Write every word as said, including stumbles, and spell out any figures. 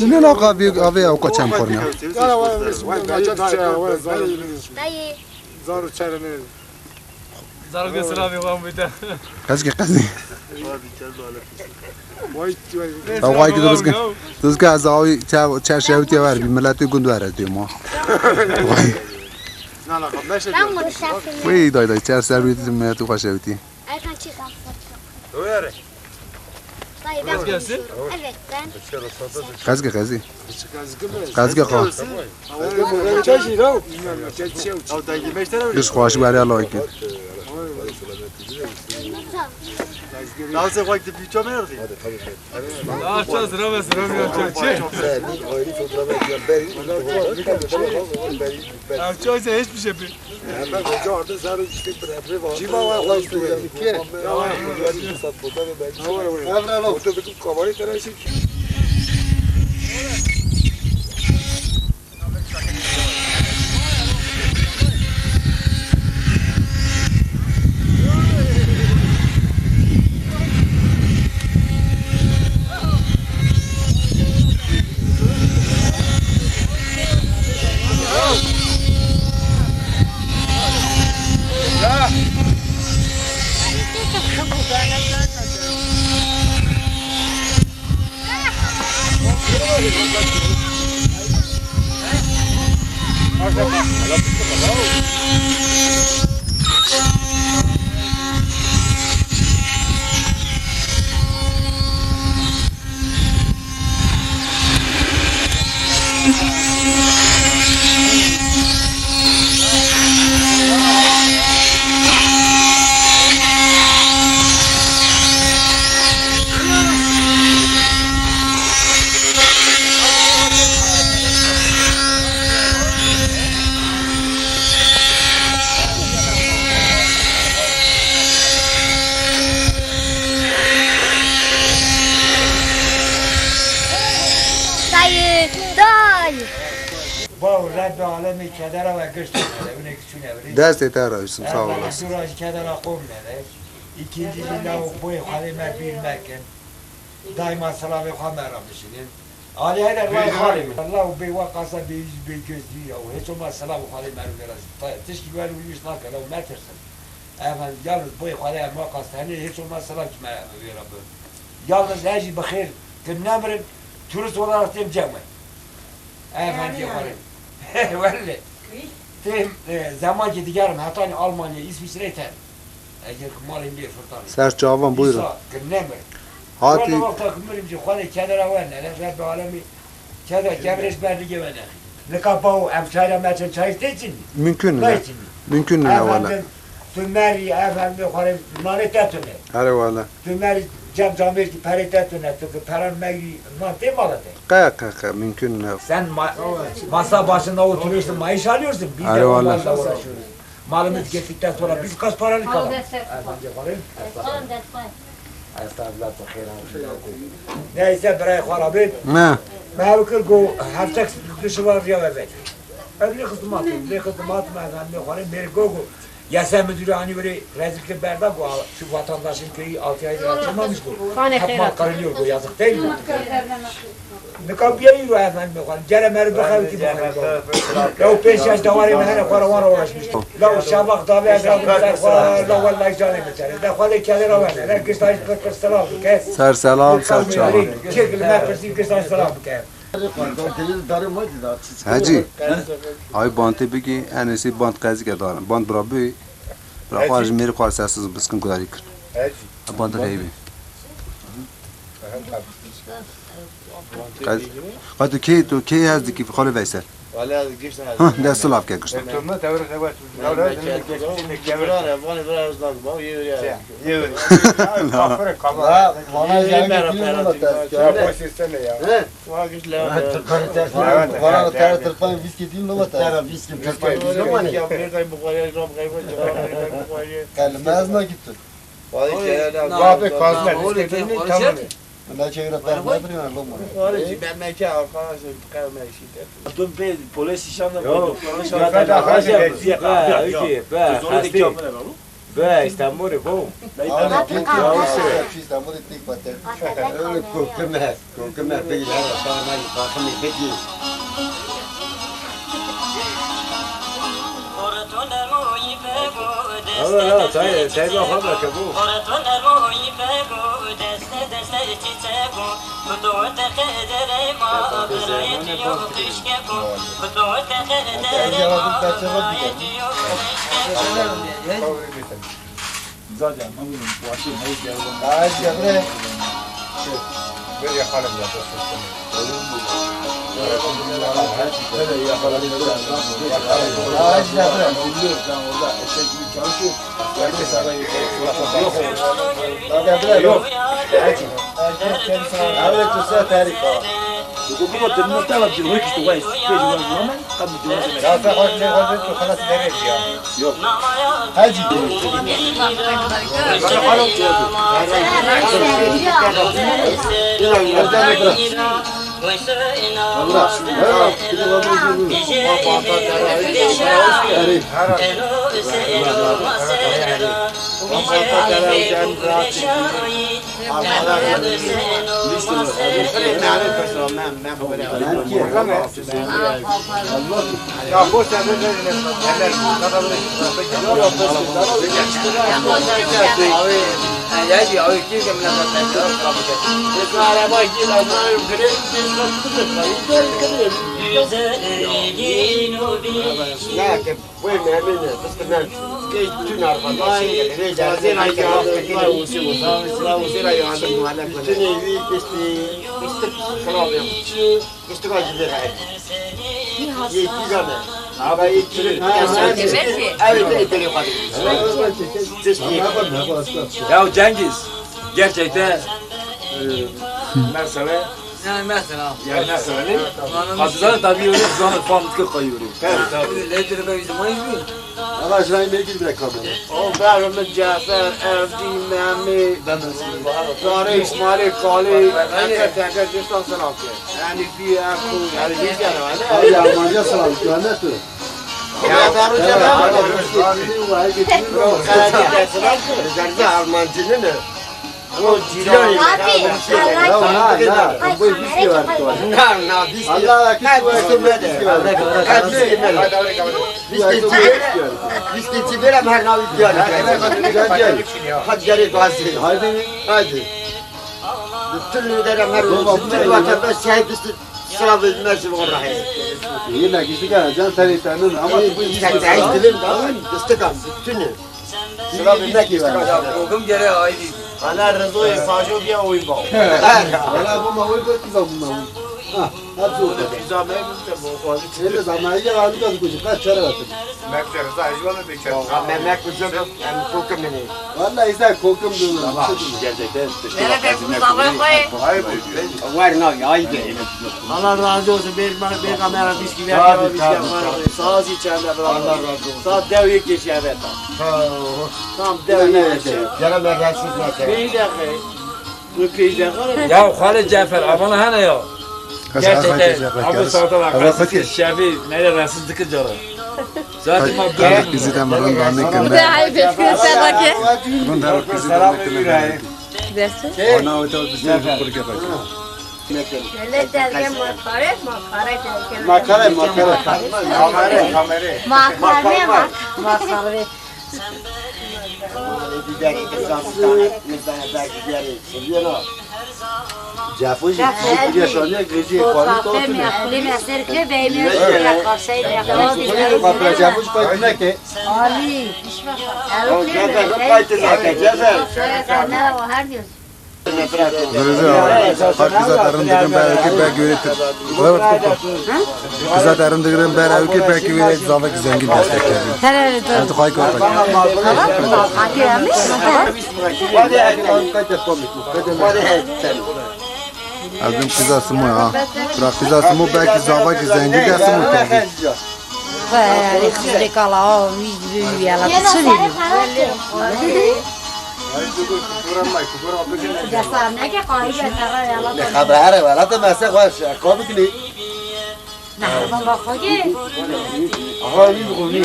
Ne la ka vê, avê ew ka çem xurna. Dayı. Zaro çerene. Zaro ke selamê wan bide. Qezge qezî. Vay, vay. Ew vay ki dizge. Dizge ez awî çer, çer şewtiye ver bi milletê gund were dê ma. Vay. Wî day day çer ser wî milletê xwe şewtî. Erkan çık. Öyle. Dayı ben konuşuyorum. Evet ben. Qezge qezî. Qezge qa. Giş xweş beriya like. Daha sen vakti bir çömer. Daha çok sıra ve sıra bir yapacak şey. Yapacak şey hiçbir şey. Hemen hoca artık zarı işte bırakmaya başladı. Cima var, hoş geldin. Evren ol. Otur bir kamerayı karışık. Dayı, dayı. Baw, Rebbê alemê kedera we giş nede, ew ne kiçûn ew rê. Destê te rewşin, sağ olasın. Ev jî kedera qom nede. Îkincî jî law boyê xwedê me bîr mekin. Daima silavê xwe me re bişînin. Ali Heyder, vay xalê min. Law bê we qasa bê yüz bê göz dî ya. Hiç olmaz silavê xwedê me re vêra. Tişkî we li wî nake, law metirsin. Efendim, yalnız boyê xwedê em we qas tenê, hiç olmaz silav ji me re vêra bi. Yalnız ez jî bi xêr, tim nemirin, turist olarak têm cem we. Efendim, yani. Welle. Têm, e, zemankî digerim hetanî Almanya, Îsviçreyê ten. Eger ki malên bê firtanê. Ser çavan, buyurun. Îsa, ki nemir. Hatî. Welle wexta ki mirim jî xwedê kedera we nere, Rebbê alemî keda kevirê ji ber ligê we nexî. Nika baw em çayra me çin çayî tê çin. Mümkün ne? Çin. Mümkün ne wele? Efendim, tu merî, efendim, xwarê nanê te tune. Here wele. Tu merî cem camêrkî perê te tune, tu ki peran megî nan tê mala te. Qe, qe, qe, mümkün ne. Sen ma-, masa başında oturuyorsun, maaş alıyorsun. Biz de onlarla uğraşıyoruz. Malımız gittikten sonra biz kaç paralık alalım? Efendim, xwarê. Estağfurullah, tu xêr hatin. Neyse, birayê xwe re bin. Ne? Me ew kir ku hevtek dişivar riya ve vekir. Ez lê xizmat im, lê xizmat me, ez hemê xwarê mêr go go. Yasa müdürü hani böyle rezil kir berda go, şu vatandaşın köyü altı aydır açılmamış go. Hep mal karılıyor go, yazık değil mi? Nika bûye îro efendime xwe. Gere meriv bixew kî bixew. Ew pênc şeş dewarê me hene xwe re wan re uğraşmiş. La şevaq davê ez rabim ser xwe, la wellahî canê min çere. De xwe lê kelê re wene. Re gişta jî pir pir silav bike. Ser selam, ser çavan. Kê ki li me pirsî gişta jî silav bike. Hecî. Ay bantê bigî, enê sê bant qezî ke darin. Bant bira bûyî. Bira xwe ji mêrê xwe sessiz biskin gudarî kir. Bant qeyî bî. Qe-, qe tu kê, tu kê hez dikî, Xalê Veysel? Wala gişt hez. Hah, dest lav ke gişt. Vana jayê ke dînin ama ters. Ya, bu sisteme ya. He? Wa gişt la. Vana ters, Tirkan vîskî dînin ama ters. Tera vîskî, Tirkan dînin ama ne? Ya, bir kay buxariye, jab kay buxariye. Kelime ez nakî tu. Vay, Celal abi, abi, kazma, biz de bilmiyoruz, tamam. Bunlar çevre perma duruyor, lan bunu. Var ki, ben belki arkadaşlar, bir kayma işi de. Dün bir polis işanla koyduk. Ya, ben de hacı verdi. Ya, ya, ya. Biz onu da yapmıyor lan. Be, Îstanbulê bo. Awle tek Yavuşê. Şu Îstanbulê tek pater. Öyle kokeme, kokeme bigî, her sana ben bakımı bigî. Ama ya, çay, çay bu hava ke bu. Zaten ne bileyim, bu akşam her geldim. Ay, Cebre. Böyle yapalım ya, dostum. Ay, Cebre. Yok. Yok. Abi, tu sa tarih. Yok, bu da tırnak da var, bir hoş işte, vay, işte, Ya sen hoş ne hoş tu, halas ne ya. Yok. Hacı. Wê memnun e, fıstı memnun. Key tün arpa, taşın gele, ne geldi, ne geldi. Piştî, piştî xirab e. Piştî ka jî vê re. Yê kî zane. Abi, yê kî zane. Evet, evet, evet. Ya Cengiz, gerçekten, e, mesele. Yani mesela. Yani mesela ne? Tamam. Hadi zaten tabii öyle bir zaman falan kayıyor. Tabii, tabii. Nedir be bizim ayıp mı? Ama şurayı ne gibi bırakalım? O Berhmi, Cafer, Evdi, Mehmet, Zare, İsmail, Kali, Eke, Teke, Cüstan selam ki. Yani bir yer koy. Yani bir yer var. Abi Almanca selam ki, ne tu? Ya ben o zaman. Zerze Almancının ne? O cilan. Abi, ya, na, na, bu bir şey var. Na, na, biz Allah, biz Biskê çi bêra, biskê çi bêra, me her navî diyar. Hadi gel, hadi. Hadi. Bütün liderler her, bütün vatandaş şehit işte, sıra vermez bu rahmet. Yine gizli gel, can seni tanın ama bu işte. Sen de hiç dilim, tamam, destek al, bütün. Sıra vermek istiyor. Ya, korkum gere ayrı. Ana Rezoyê Fajo biya oy ba. Wala bu ma oy ba, tu za bu ma oy. Ha, ha, tu. Biza me gute bu, xwazî çi. Ele zana ya, alu da kuji, kaç çare atın. Mek Reza, ejwa me beçer. Ha, me, mek Reza, em kokim ne. Wala, izle kokim diyorum. Tamam, gerçekten işte. Nerede bu zaman koy? Hayır, bu. Var ne ya, haydi. Allah razı olsun. Bir, bir kamera, biz gibi. Tabii, tabii, tabii. Sağ ol, içeride bırak. Allah razı olsun. Sağ ol, dev yek geçiyor, evet. Sağ ol. Tamam, devam et. Gene ben rahatsız olmaz. Bir dakika. Bu peyzahlar. Ya Xalid Cafer, amana hene ya. Gerçekten, abi saate bak, siz şefi, nereye rahatsız dikkat canı. Zaten bak, bizi de mırın da ne kadar. Bir de ayıp etkin sen bak ya. Bunlar bizi de ne kadar. Dersin? Ona o da bizi de kurke bak. Öyle derken makare, makare derken. Makare, makare. Kamera, kamera. Makare, mak-, makare. Cefo jî piştî yaşanê gêjî xwanî to tune. Fotoğrafı mı yapayım, eser ki beyni öyle karşıyla yapayım. Cefo jî paytı neke. Ali. Cefo jî paytı neke, Cefo. Her gün. Zirze abi. Bak kıza tarım dedim, belki belki öğretir. Kıza tarım dedim, belki belki öğret, zavak zengin destek geldi. Hadi koy koy. Hadi yanlış. Abim kıza simo ha. Bırak kıza simo, belki zavak zengin destek geldi. Vay, siz de kala, o, yüz bir yala, çi bileyim. Ne haber, wala te masa xweş, ko bikini. Ne, baba, kogi. Aha, yüz kogi.